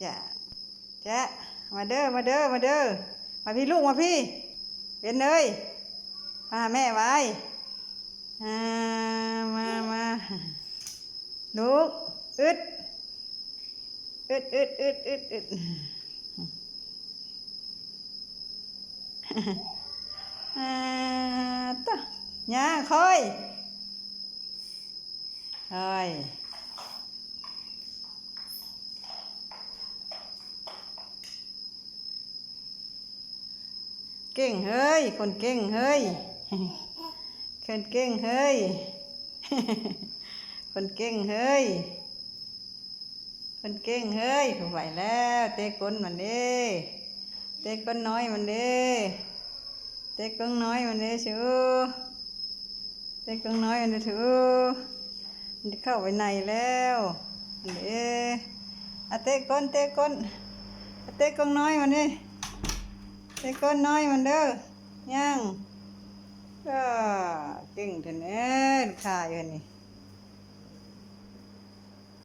ຈະ ຈະ ມາເດີ ມາເດີ ມາເດີ ມາພີ້ລູກ ມາພີ້ ເວັນເອີຍ ມາຫາແມ່ໄວ ອ່າ ມາ ມາ ລູກ ອຶດ ອຶດ ອຶດ ອຶດ ອຶດ ອຶດ ອ່າ ຕະ ຍ່າງ ຄ່ອຍ ຄ່ອຍ ເກັ່ງເຮີ້ຍ ຄົນເກັ່ງເຮີ້ຍ ຄົນເກັ່ງເຮີ້ຍ ຄົນເກັ່ງເຮີ້ຍ ຄົນເກັ່ງເຮີ້ຍ ໄປແລ້ວ ເຕະກົ້ນມັນເດ້ ເຕະກົ້ນນ້ອຍມັນເດ້ ເຕະກົ້ນນ້ອຍມັນເດ້ ຊູ ເຕະກົ້ນນ້ອຍມັນເດ້ ຊູ ມັນເຂົ້າໄປໃນແລ້ວ ອັນເດ້ ອາ ເຕະກົ້ນ ເຕະກົ້ນ ອາ ເຕະກ້ອງນ້ອຍມັນເດ້ ເຕະກ້ອງນ້ອຍມັນເດີ ຍ່າງ ເອີ ເກັ່ງແທ້ແນ່ ຂາຢູ່ຫັ້ນນີ້.